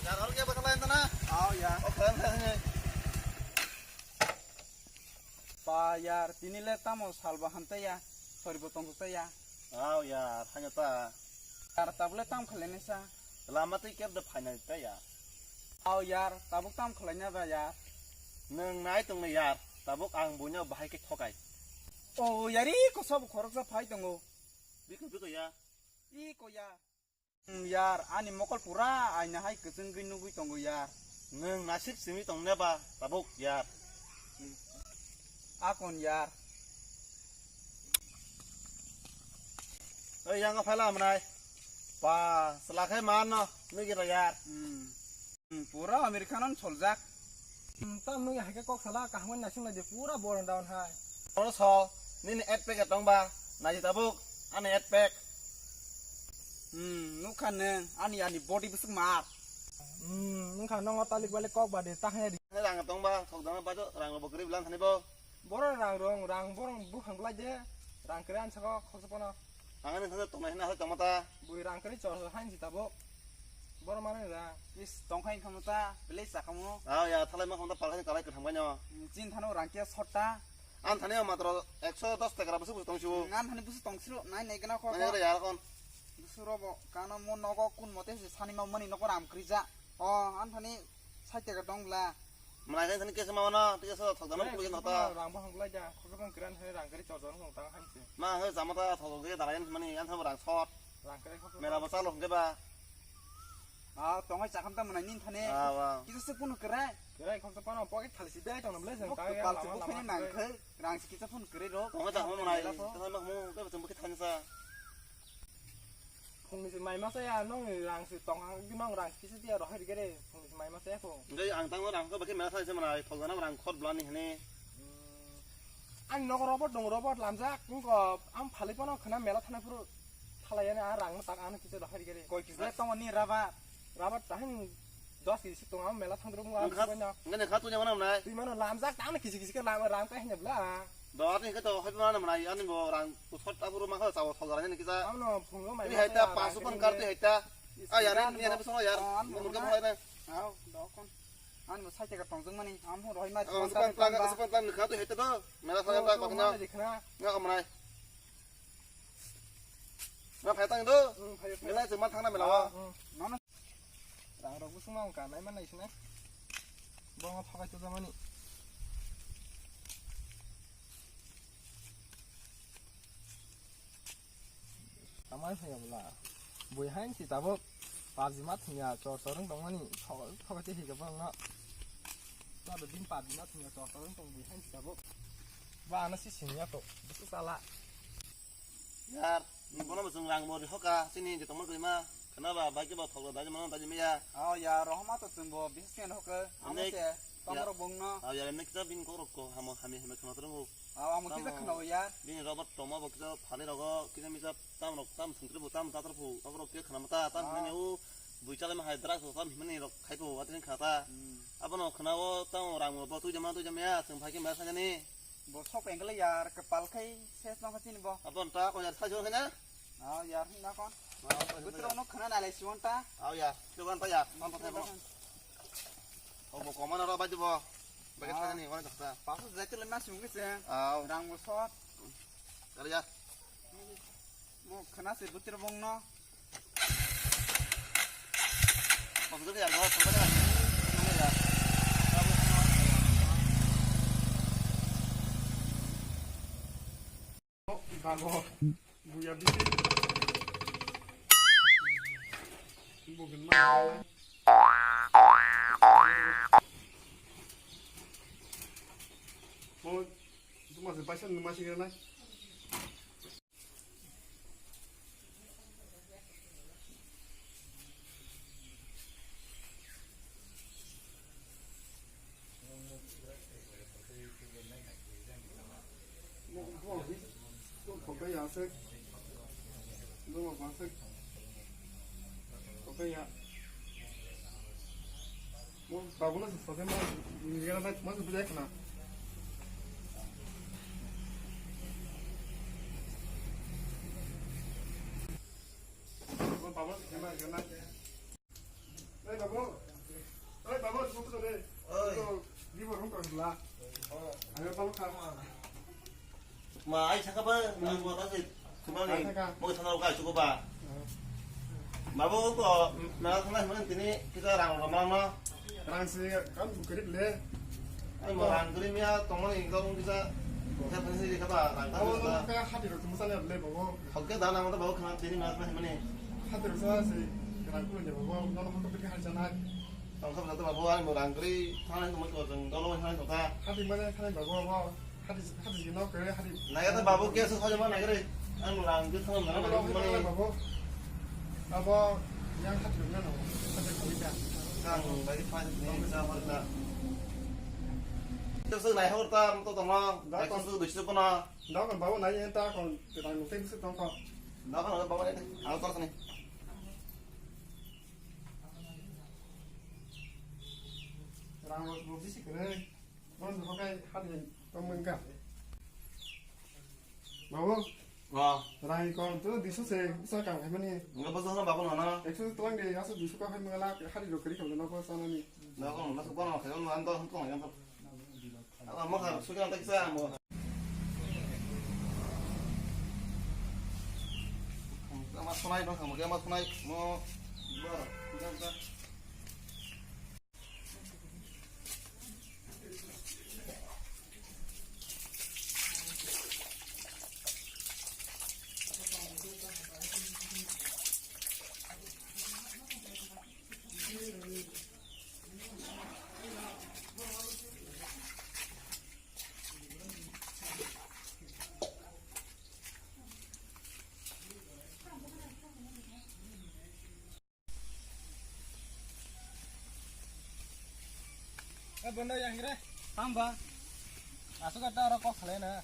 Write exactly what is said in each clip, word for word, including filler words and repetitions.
Yar, aro khe bwkha lai tana? Aw, yar. O, khe, khe, khe. Ba, yar, tini le tamo sal bo hamtaiya, sori bo tongthokya. Aw, yar, haino ta. Yar, tabuk le tam khlainai sa? Lama twi kebo phainai ta, yar. Aw, yar, tabuk tam khlaina ba, yar? Nwng nai tongno, yar, tabuk ang buino bahai khe thokai. O, yar, iko sabo khoroksa phai tongo. Biko, biko, yar. Iko, yar. Hmm, yar, ani mokol pura aina hai kwchwngwi nugwi tongo, yar. Nwng nasib simi tongnai ba tabuk, yar. Akon, yar. Oi, yango phaila amnai. Ba, selakhai manno, nugwi rw, yar. Hmm. Hmm, pura Americano soljak. Hmm, tam nugwi hai khe kok sala kaham naising lai di, pura borok down hai. Oro so, nini ad pack tong ba, naidi tabuk, ani ad pack. Hmm, nukha nwng, ani, ani body bwswk mar. Hmm, nukha nongo talik balik kok ba de, ta hai di. Rang tong ba, sok dana ba, rang bo kwrwi bwla thani bo. Borok rang rong, rang borok buphang bwlai de, rang kwrwi ang saka khoroksa phano. Ang ani thangsa tongnai hwnwi asai tongma ta. Bui rang kwrwi chor chor hain si tabuk. Borok mano rang. Is tongkhai wngkha ta, belai chakamo. Ah, ya, thalai ma khonta palhai kalai kwthang baino. Chin thano rang kiya sot ta. Ang thani matro ekso dos taka busu busu tongsibo. Ang thani busu tongsiro, nai nai gana kho. Nai nai ya kon. Busu robo, kano mo nogo kun mote se sani ma mani nogo ram kwrwi ja. O, ang thani sait taka dong bla. Mwnai khe thani kesa ma mano, tei kesa thok dano. Eh, kulu kesa thok ta. Rang bo hang lai ja, khoroksa kran hai rang kari chor chor hong tang hai se. Ma, he jama ta thok thok khe darai mani, ang thang rang sot. Rang kari khoroksa. Mela bo chalo hong khe ba. Ah, tongai chakam ta mwnai nin thani. Ah, wa. Kisa se kunu krai. Krai khoroksa pano pocket khali si dai tong na ble jeng ta. Kal se bo phene nang khai, rang si kisa phone krai ro. Tongai ta mo mwnai, ta ma mo, ta mo khe thani sa. Phungni se mai masa ya, nong rang se tong ang, di nong rang kisa dia rohai rigere, phungni se mai masa ya ko. Ngai ang tang rang ko bakhe mela sai se mana, thok jana rang khot blani hene. Hmm. Ang nogo robot dong, robot lamjak, nungko ang phali pono khna mela thana phuru thalai yani, a rang tak ano kisa rohai rigere. Koi kisa tong ni raba. Raba tahing dos kg sik tong, ang mela thang drum ang. Nang kha, nang kha tu nyamana nai. Tui mano lamjak, tang kisi kisi ke lam, ram kai hanya bla. Dor ni khe to hoi mana mana ani bo rang kusot aburu ma kha chawo thol rani kisa. Amno phungo mai. Ni hai ta pasu pan kar ti hai ta. Ah, yar, ni, ni, ni, ni, yar. Mo murga mo hai na. Aw, dokon. An mo sai te ka tong jong mani, am ho roi ma. Aw, supan plan, supan plan kha tu hai ta do. Mela sa ta ko na. Nga ko mai. Nga phai tang do. Mela se ma thang na mela wa. Mano. Rang rok bwswk ma wngkha, nai ma nai sina. Bo ma phakai to jamani. Tamai phai bwla. Bui hain si tabuk. Pabji ma thwngya, chor chor wng tongmani. Phakai, phakai te hika bang na. Chado din pabji ma thwngya, chor chor wng tong bui hain si tabuk. Ba ano si sini ya to. Bwswk sala. Yar, ni bono bo chwng rang bo ri hoka, chini je tongma kwrwi ma, khna ba, bai khe bo thok da, mano da, maya. Oh, yar, rohma to chwng bo, bisi sen hoka, amo se, tomro bung no. Oh, yar, emne kisa bini kok rok ko, hamo, hami, hami khna tong o. Oh, amo kisa khna o, yar. Bini robot tongma bo kisa phali rogo, kisa misa tam rok, tam thungtri bo, tam tatar phu, abo rok khe khna mata, tam hini o, bui chalai ma hai drugs rok, tam himani rok khai phu, atini khna ta. Abono khna o, tam rang bo, tui jama, tui jama ya, chwng phai khe ma sajani. Bo sok pengkle yar, kepal khai ses ma chini bo. Abon ta ko yar sajor khai na? Ah, yar hin na kon. Butro no khana na le siwon ta. Aw yar, siwon ta yar, man ta bo. O bo komana ro bai bo. Bai ta ni wan ta. Pasu jai tu le ma siwon ke se. Aw. Rang bo sot. Kar yar. Mo khana se butro bong no. Bago. Buya bisi. Bugin ma. Mo, tu masih paisa, masih kena. Kokaiya aswk. Kokaiya. Mo tabukno se sade ma, nigera na ma se bujai khna. Mo babu se ma gana. Ei babu. Oi. Ma, ai saka ba, ang buat aja. Cuma ni, mau sana ka cukup ba. Mabo ko, na sana mana tini kita rang ramang no. Rang si kan bukarit le. Ai mo rang kiri mia tongmani kau kita. Kita pun sih kita rang kau kita. Ka hati ro tumu sana le bago. Oke, dah nama tu bago kena tini mas mas mana. Hati ro sana si rang kau ni bago. Nono hati ro hati sana. Tong kau tu bago ai mo rang kiri. Sana tu mo tu jeng dolo sana tu ta. Hati mana sana bago bago. Hadi, hadi gino kere hadi. Naga ta babu ke so khajama nagre. Ang lang ke thang nang. Abo lo hoi babu. Abo yang hadi gino no. Hadi kami ta. Kang bagi pan ni sa hor ta. Terus nai hor ta to tong. Da kon su dusu kono. Da kon babu nai ta kon kita nung te su tong ko. Da kon babu nai. Ang tor sini. Rang ro bisi kere. Mon bo kai hadi tong mengka. Babu. Wa. Rai kon tu disu se bisa kang hai mani. Enggak bisa sama babu nana. Eksu tuang di asu disu ka hai mengala hadi ro keri kang na ko sana ni. Na ko na ko na ko na ando hum ko na ko. Ama mo har su ka tak sa mo. Ama sunai dong, ama sunai mo. Bar. Eh, bondo yang kira. Tamba. Asuk kata orang kok kalian ah.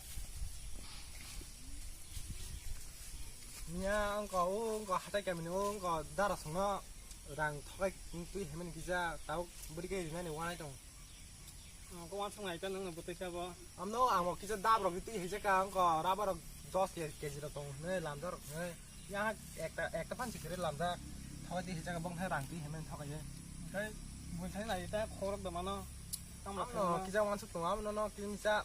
Nya, engko, o, engko hatai kami ni, o, engko dara songno rang thokai twi hemen kisa tau beri ke rinani wanai tong. Ko wansuk nai ta nang bwtwi kha bo. Amno ang bo kisa dab rok twi hijak ka, engko rubber rok dos ke-, keji rok tong hwnwi lamjak rok hwnwi. Ya ekta, ekta phan sikiri lamjak. Thok di hijak bong thai rang twi hemen thok ye. Kai bun thai nai ta khorok da mano. Tam rok. Amno kisa wansuk tong amno no kisa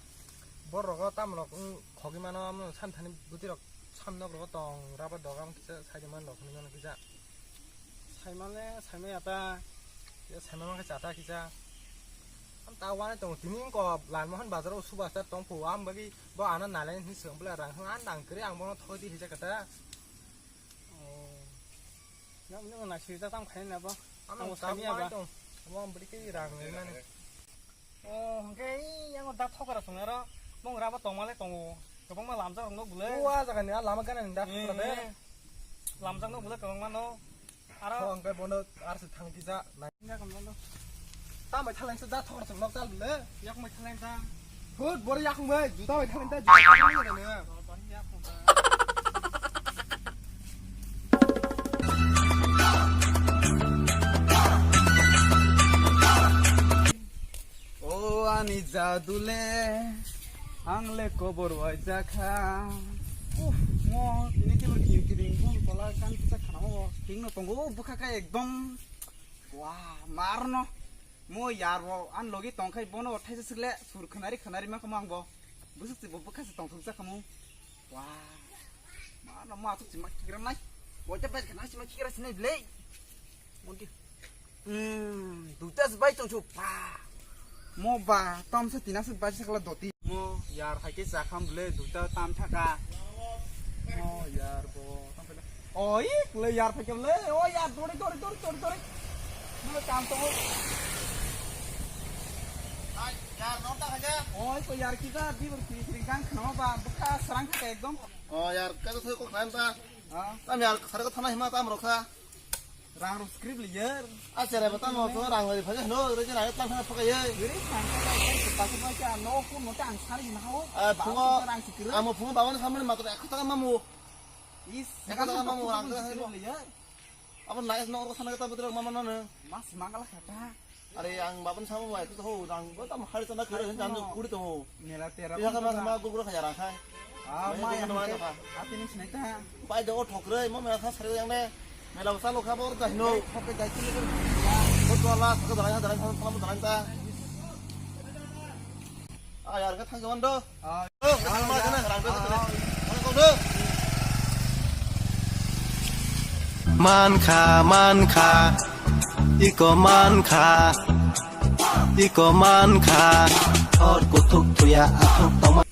bor rok tam rok khogwi mano amno san thani bwtwi rok sam nok rok tong rubber dok am kisa sai man rok hwnwi mano kisa. Saimale, saimaya ta. Ya, saimama khe chata kisa. Am ta wane tongo, tini wngko Lalmohan bazaro subasta tongphu, am bagwi bo ano nalai hinwi swng bwla rang hwnwi, ang dang kwrwi ang bono thoi di hijak kata. Oh. Nang nang nai sui ta tam khai na bo. Am tamo ta saimaya wane ba. Tong. Amo am bwrwi khe rang nai mani. Oh, hwnkhe yang da thokra song aro mong rabo tongmale tongo. Kwbangma lamjak rok nok bwle. O a jaga ni a lama gana ni da thokra de. Eh, lamjak nok bwle kwbangma no. Aro. Oh, hwnkhe bono arsi thang kisa. Yak mano. Tamai thaleng se da thokra song nok tal bwle. Yak mai thaleng ta. Hut bor yak mai juta mai thaleng ta juta mai thaleng ta. O ani jadu le, ang le kobor waijakha. Uf, mo tini kebo kiring kiring bong tola kan kisa khana o ting no tongo bwkha kha ekdom. Wah, mar no. Mo yar bo an logi tongkhai bono thaisa sikle sur khanari khanari ma khamang bo. Bwswk se bo bwkha se tongthok jakhamu. Wah. Ma no ma tuk sima kigra nai. Bo te bai khana sima kigra sinai blei. Monti. Hmm, duta se bai tongchu pa. Mo ba tom se tina se bai sakla doti. Mo yar hai ke jakham blei duta tam thaka. Mo yar bo tam pele. Oi, le yar phai kemle. Oi, yar dori, dori, dori, dori, dori. Mule kam tongo. Ai, yar nota haja. Oi, ko yar kita di ber kiri kiri gang khna ba, bwkha sarang kha ekdom. O, yar, ka to ko khan ta. Ha? Tam yar, sar ko thana hima tam rokha. Rang ro script le yar. A chere ba tam rokha, rang ri phai no, re jena tam thana phaka ye. Giri khang ka ka ka ka ka no ko no tang sari na ho. A, phungo, rang sikir. Amo phungo bawan samne matro ek taka mamu. Is, eka taka mamu rang ka script le yar. Abo nais nok ro sana kita betul mama nana. Mas mangala kata. Are ang bapan sama mai tu ho rang bo tam hari sana kare hin jan kuri to ho. Mela tera. Pisa kama sama gugura kaya rang khai. Ah, mai ano mai ka. Ati ni sinai ta. Pai do thokre mo mela sa sare yang ne. Mela sa lo kha bor da hino. Thokre dai kiri. Wala, aku jalan, jalan, jalan, jalan, jalan, jalan. Ah, yar, ka thang jawan do. Ah. Oh, ka thang jawan, jalan, jalan, jalan. Jalan, jalan, jalan. Mankha, mankha, iko mankha, iko mankha. Hor kuthuk thuya, athuk tongma.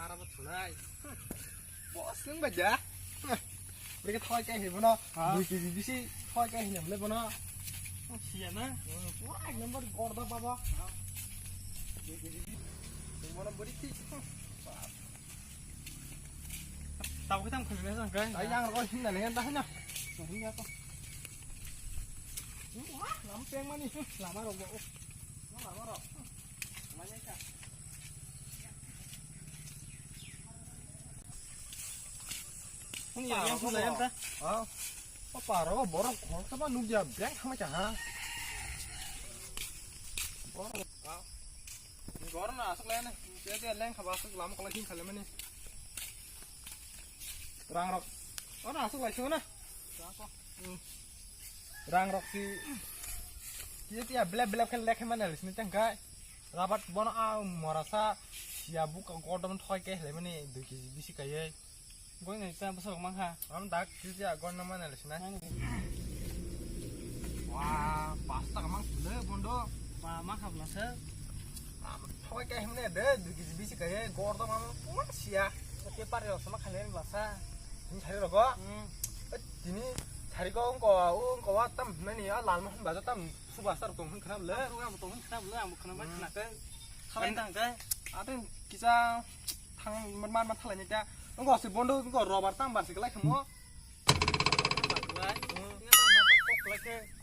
Arabo thunai. Boss, nung ba ja? Mereka thoi kai he bono. Ha? Dui K G bisi thoi kai he namle bono. Siya na? Pura ek number gorda baba. Dui K G bisi. Bono beri ki. Tau kita mungkin biasa kan? Ai, yang rokok sini dah, yang dah, nah. Nah, ini apa? Wah, lampeng mana nih? Lama rokok. Lama rokok. Ini yang, yang sudah ya, entah. Ah, apa rokok borok kok sama nugya blank sama cah. Borok. Gor na asuk lai ne. Dia dia leng khaba asuk lama kalau hin khalemani. Rang rok. Oh, na asuk lai suna. Hmm. Rang rok si. Iya, iya, belep, belep khe lekhe mana lis ni tengkai. Rabat bono a morasa siya buka godom thoi ke hele mani dui K G bisi kaiye. Goi nai ta bosok mang ha. Am dak si siya gon na mana lis na. Wah, pasta kamang sule bondo. Ma, ma khap lasa. Thoi kai himne de, dui K G bisi kai, gor do mano, pura siya. Ke pari rok sama khale ni lasa. Ni thari rogo. Hmm. Tini thari ko ungko, ungko wa tam nani ya lal mohon baja tam superstar tong hin khnam le. Ang tong hin khnam le, ang khna bai khna kai. Khalai tang kai. Ate kisa thang man man thalai ni ta. Ungko si bondo, ungko robar tam bar si kalai khamo.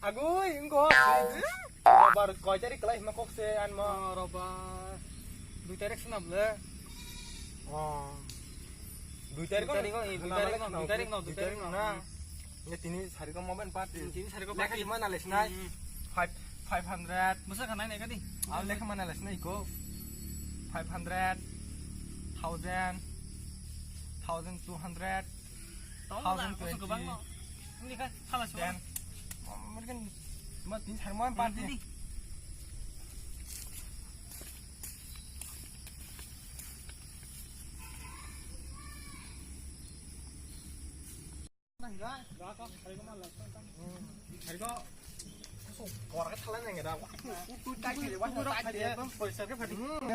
Agoi, engko. Robar koi tarik kelai hima kok se anmo. Oh, robar. Dui tarik swnam le. Oh. Dui tarik dui tarik no, dui tarik no, dui tarik no, dui tarik no. Ini tini sari ko moben party. Tini sari ko lekha party. Mana les nai? Hmm. Five, five hundred. Masa kanai nai kadi? Lekha mana les nai ko? Five hundred, thousand, thousand two hundred. Thousand twenty. Ten. Mungkin ma tin sarmo party.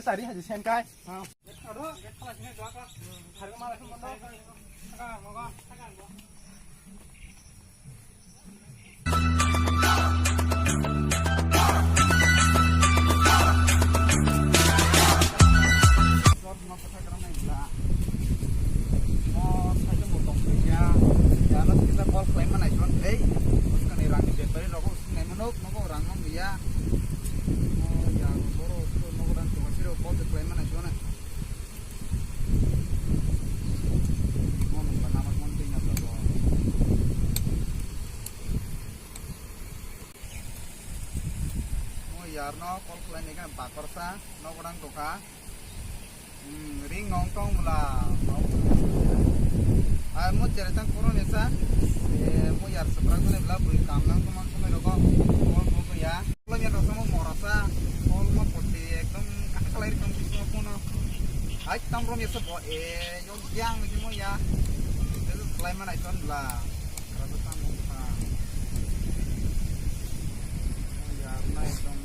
Sari haji sen kai. Call khlaima naichon, hei, bwskangni rangni bepari rogo sinai mano, nogo rang mang ya. Oh, ya, boro, nogo rang tongma siro call khlaima naichon. Mo nung ba nama mon twi na ba bo. Mo yar no call khlai ni kan bakor sa, nogo rang tokha. Hmm, ring nong tong bla. Ai mo chere tang kono nesa. E mo yar sapra kone bla bui kam nang tong mang somai rogo. Call mo ya. Lanya rasa mo morasa, kol ma poti ekdom kata kalai rikam kisma kono. Hai tam rom yasa bo e, yo yang lagi mo ya. Itu kelai mana itu bla. Rasa tam mo pa. Mo ya, na ekdom.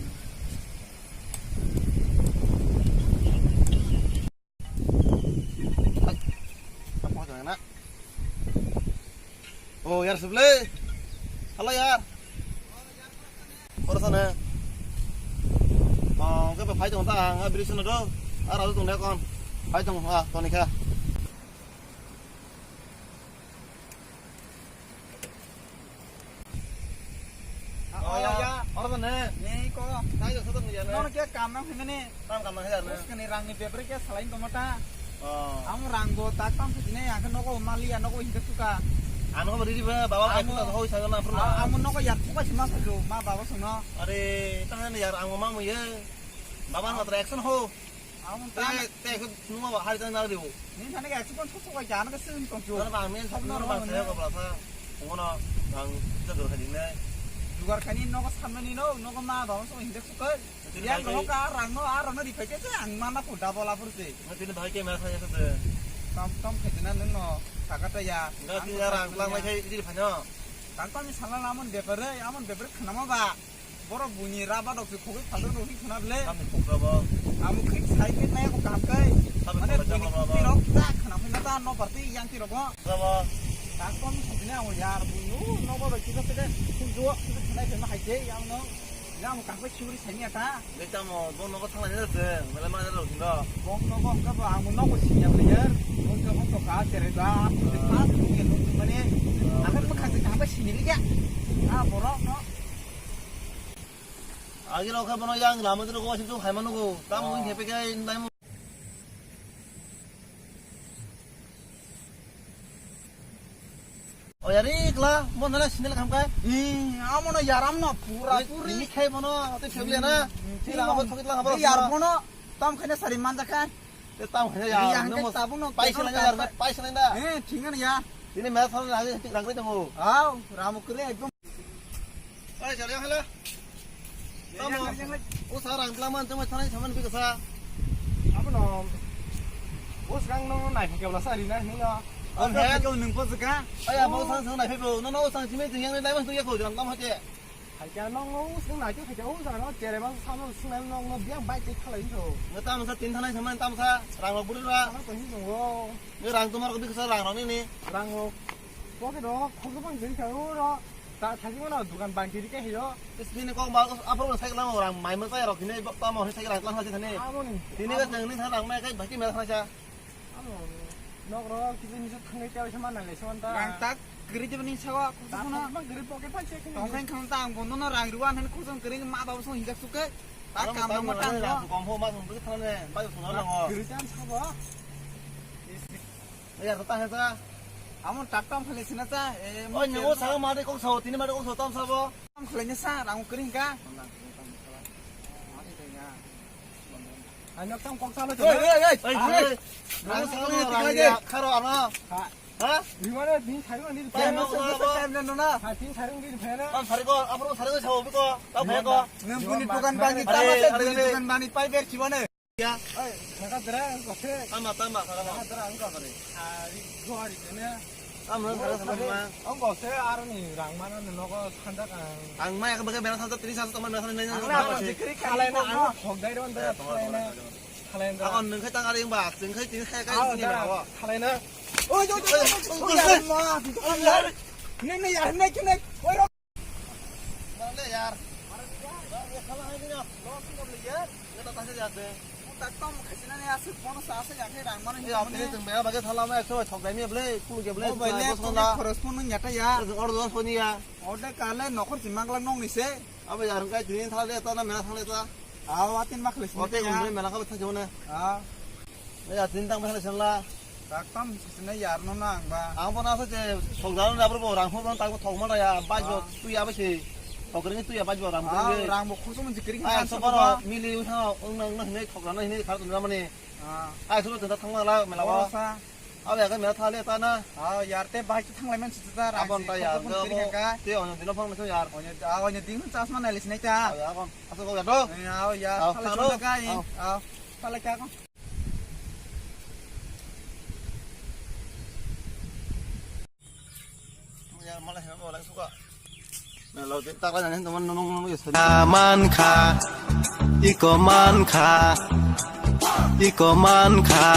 Oh, yar suble. Halo, yar. Oro sana. Oh, ke phai tong ta, ang bridge sana do. Ar aro tong ne kon. Phai tong, ah, toni kha. Oh, ya. Oro ne. Nei ko. Nai jo, soto ni ya ne. Nono ke kam nang himene. Kam kam nang ya ne. Uskani rang ni bebere ke salain toma ta. Oh. Amo rang bo tak tam sini ya ke nogo mali ya nogo hingke suka. Ano ko beri ba, baba ai ta hoi sa na pura. Amo nogo ya suka sima sa jo, ma baba sono. Are, ta ne yar ang ma mo ye. Baba no tra action ho. Amo ta. Te, te ko numa ba hari ta na riu. Ni thani ga action ko sok sok ga na ka sin tong jo. Ano ba men sok no ba sa ko ba sa. Ngono ang jagar khadi ne. Jugar khani nogo samani no, nogo ma baba so hingke suka. Yang rohok a rang no, a rang no ripai te ang mana pun double apur se. Ngatini bahai ke mera saya sese. Tom tom khaitena nung no, sakata ya. Ngatini ya rang lang mai khai di phano. Tang tang ni sala lamon bepare, amon bepare khnama ba. Borok buni raba dok se khogoi phadok dok ni khna ble. Kami khokra bo. Amu khik sai ke nai ko kam kai. Mane buni tirok ta khna phai na ta no parti yang tirok bo. Raba. Tang tang ni khaitena o yar bunu no bo kisa se de. Kun jo kisa khnai phai ma hai je yang no. Yang kang bai suri sani ata. Be tamo, bo nogo thangla ni se, mele ma jalo singo. Bong nogo hingka bo ang nogo sinya player. Bong nogo to ka tere da, aku te pas nung ya nung mane. Akan mekha se kang bai sini liya. Ah, borok no. Agi rok khe bono yang lama jero ko wasin tu khai manu ko. Tam mui hepe kai nai mo. O yari kla, mo nana sinel kham kai. Ih, amo no yaram no pura puri. Ini khai bono, ate family na. Sila abo thokit la habo. Yar bono, tam khane sari manja khai. Te tam khane ya. Yang ke tabu no, paisa na yar, paisa na da. Eh, thik na ya. Ini mera thang lagi thik rang ri tongo. Au, ramu kre ekdom. Oi, jale hala. Tamo. O sa rang tla man tamo thanai saman bi kasa. Abono. O sang no nai phikebla sa ri na hino. On he. Ko nung po ka. Aya mo sang sang nai phebo. No no sang simi jing yang nai mas tu ya ko jang tam hate. Hai ka no no sang nai tu hai ka o sa no chere bang sa no sung nai no no biang bai te khalai tho. Nge tam sa tin thanai saman tam sa rang rok buri ra. Ano to hin jong wo. Nge rang tumar ko bi kasa rang rok ni ni. Rang rok. Pocket rok khogobang jeng ka o ro. Ta thagi mano dukan bangkiri ke heyo. Is bini kok mal aphuru cycle ang orang mai mo kaya rok hine bok tamo hine cycle ang klang hasi thani. Amoni. Tini ka nang ni thang mai kai baki mel khana cha. Amoni. Nok ro kisa misa thangai tei sama nang le sama ta. Rang tak gri jebani sawa kusa ta khuna. Bang gri pocket pa check ni. Tongkheng khang ta ang bondo no rang ruan han khusong kring ma ba song hijak suke. Ta kam ma tang ko. Kom ho ma song tu thane bai song na ngo. Gri jan sawa. Yar ta he ta. Amo tak tam khale sina ta. Oi, nungo sa ma de kok sao, tini ma de kok sao tam sabo. Tam khale ni sa, rang kring ka. Ano tam kok sao. Oi, oi, oi, oi. Rang sa ma rang ya, kharo ano. Ha? Rimane din sai ni. Time no na. Ha, din sai ni phena. Tam sari ko, apro sari ko sao ko. Tam phena ko. Nang buni dukan bani, are, tama sa are, buni are. Dukan bani pai ber chibane. Ya. Oi, thaka dra, ang kose. Tama, tama, thaka tama. Thaka dra, ang kose. Ari, go ari, kene. Tama, thaka tama. Ang kose, aro ni rang mana ni nogo sanda ka. Ang mai ka bagai bela sanda tris asa tama bela sanda nai. Ang na jikri khalai na, ang thok dai ron dra, khalai na. Khalai na. Ako nung khai tang ari ba, nung khai tin khai kai ni ba. Khalai na. Oi, oi, oi, oi, oi, oi, yar, ma, oi, yar. Ne, ne, yar, ne, ne. Oi, ro. Male yar. Khala hai ni. Lo sing kable yar. Kata tase jate. Taktam khaisina ne aswk bono sa aswk yakhe rang mano. Ya, apni tung bela bage thala ma ekso thok dai mi ble, kulu ke ble. Mobile le khorus phone nyata ya. Or dos phone ya. Ode kale nokhor si manglang nong ni se. Abo yar kai tin thala le ta na mela thala ta. Aw atin makhle. Ote umre mela ka tha jone. Ah. Ya tin tang mela senla. Taktam sisine yar no nang ba. Ang bo na sa je songdar na bro bo rang ho rang tak thok ma ya ba jo tu ya ba se. Thok ring tu ya ba jo rang. Ah, rang bo khosong jikri. Ai so ba mili u tha ong nang na ne thok na ne khar tu na mane. Ah. Ai so ta thang la mela ba. Sa. Abe ga mela thale ta na. Ah, yar te bai thang lai man sita. Abon ta yar. Te on din phang na yar. On ya on ya din chas ma na lis nai ta. Ah, ya kon. Asa ko ya do. Ya ya. Thale so ka. Ah. Thale ka kon. Mankha, iko mankha, iko mankha.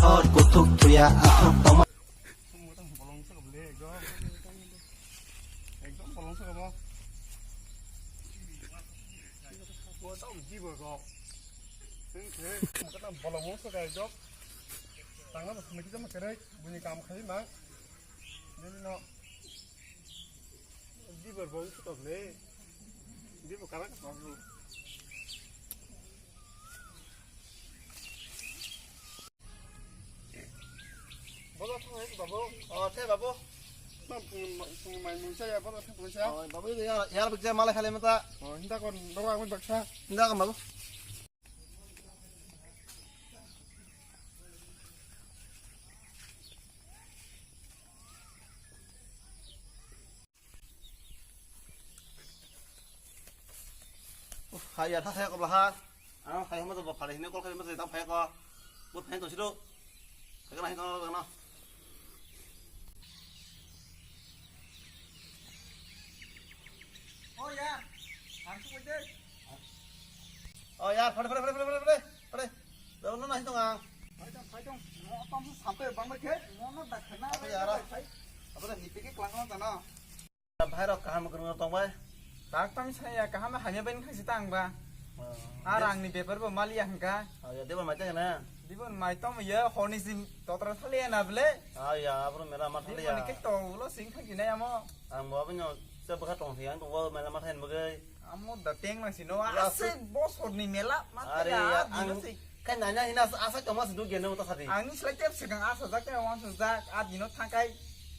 Hor kuthuk thuya athuk tongma. Ekdom bolong se kamo. Bo tau jibo go. Sing se, mo kata bolong mo se kai jok. Tangna mo sumai kita mo kere, buni kam khai ma. Jadi no. Jibo bo itu to le. Jibo kara ka to. Bola thang hai babu. Oh, the babu. Tang phung, phung mai mung cha ya, bola thang phung cha. Oh, babu, ya, ya, baksa malai khale mata. Oh, hinda kon, dora ang baksa. Hinda kon, babu. Hai ya, thasa ya kobla ha. Ano hai hama to phale hine kol khai masa tang phai ko. Bot phai to silo. Khai kana hai to kana. Oh ya. Ang tu koi de. Oh ya, phale phale phale phale phale. Phale. Daw no nahi tong ang. Phai tong, phai tong. Mo tam sa sampai bang mai khe. Mo no dak khana. Apa ya, ra? Phai. Apa dah hipi ke kelang kelang sana. Bhai rok kaham kwrwng tong bai. Tak tam saya kaham hamya ben khasi tang ba. Ar ang ni bepar bo mali ang ka. Ah, ya, dibon mai tang na. Dibon mai tong ya honi sim totra thali na ble. Ah, ya, abro mera ma thali ya. Dibon ke to ulo sing khang kinai amo. Ang bo abinyo se bwkha tong thai ang bo mera ma thai bagai. Amo da teng nang sino. Ase bosor ni mela ma. Are ya, ang kai nanya hina asa tong mas du geno ta sadi. Ang ni slai tep sekang asa jak tep wan sa jak a dino thangkai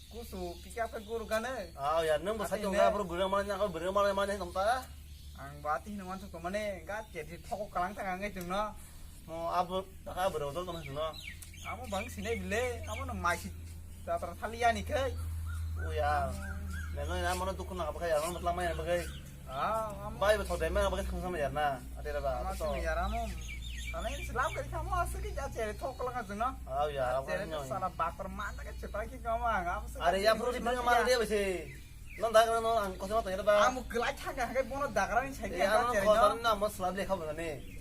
kusu pika pha guru gane. Ah ya, nang bo sai tong na bro bwrang mana nyakal bwrang mana mana tong ta. Ang ba ti hino wan sa mane ga ke di thoko kalang thang ang ngai tong no. Mo abo taka bwrang jol tong sino. Amo bang sinai bile, amo no mai si tatra thali ya ni kai. Uya. Neno amo no dukhu na ba kai amo tlang mai ba kai. Ah, amo. Bai ba thodai ma ba kai thang sama ya na. Ate ra ba. Amo to. Sini ya amo. Amo ini selam kali kamu asli ki ja chere thok lang aja no. Ah ya, amo chere no. Sala bakar man ta ke cepa ki kamu ang amo. Are ya bro di bring ma dia bese. Non dagra no ang kosa ma tanya ba. Amo kelai thang ka kai bono dagra ni sai ka chere no. Amo selam le khabu ne.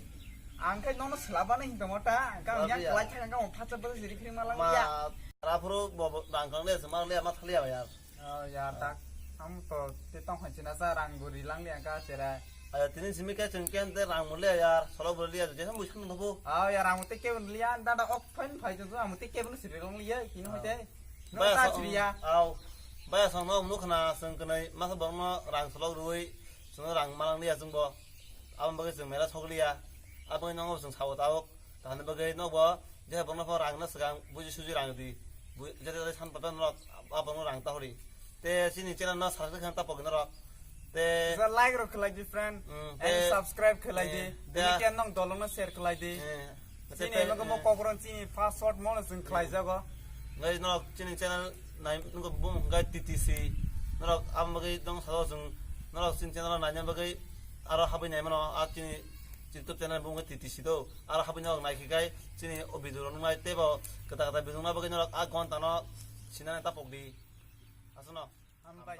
Ang khe nono swlabana hinwi tongmo ta, ang khe ang yang kwlai thang, ang khe ang phatsa bwsa siri phiri ma lang ya. Ma, raphuru bo, bo, rang kang le, se ma le, ma thali ya, yar. Oh, yar, tak. Ang to te tong khan china sa rang bo ri lang le ang ka chera. Ayo, tini simi khe chwng ken te rang mo le, yar, solo bo le, ya, je sam buisan no bo. Oh, yar, ang te ke le ya, da da ok phain phai chwng, ang te ke bo siri long le ya, kino hoi te. No ta chiri ya. Au. Baya song no mukh na, chwng kwnai, ma sa bong no rang solo rui, chwng rang ma lang le ya chwng bo. Aboni bagwi chwng mela sokliya. Aboni nokbo chwng sabo tabuk. Tamoni bagwi nokbo jesa borokno phano rang no swkang buji suji rang di. Bu-, jesa jesa san pata norok a borokno rang ta hori. Te chini channel no subscribe khan ta pokni norok. Te like rok khlai di friend. Mm, and te subscribe khlai di. Eh, te tini ken nong dolong no share khlai di. Eh, te chini te, logo mo eh, kokron chini first short mo no chwng khlai jago. Guys, norok chini channel nai nungkha bumung hwnkha T T C. Norok aboni bagwi dong salo chwng norok chini channel naina bagwi aro habwi naimano a chini YouTube channel bumung T T C do. Aro habwi norok naikhe kai chini o video rok nungnai teibo kwtal kwtal video nungna bagwi norok a ghonta no sinani tapok di. Aswkno. Hambai.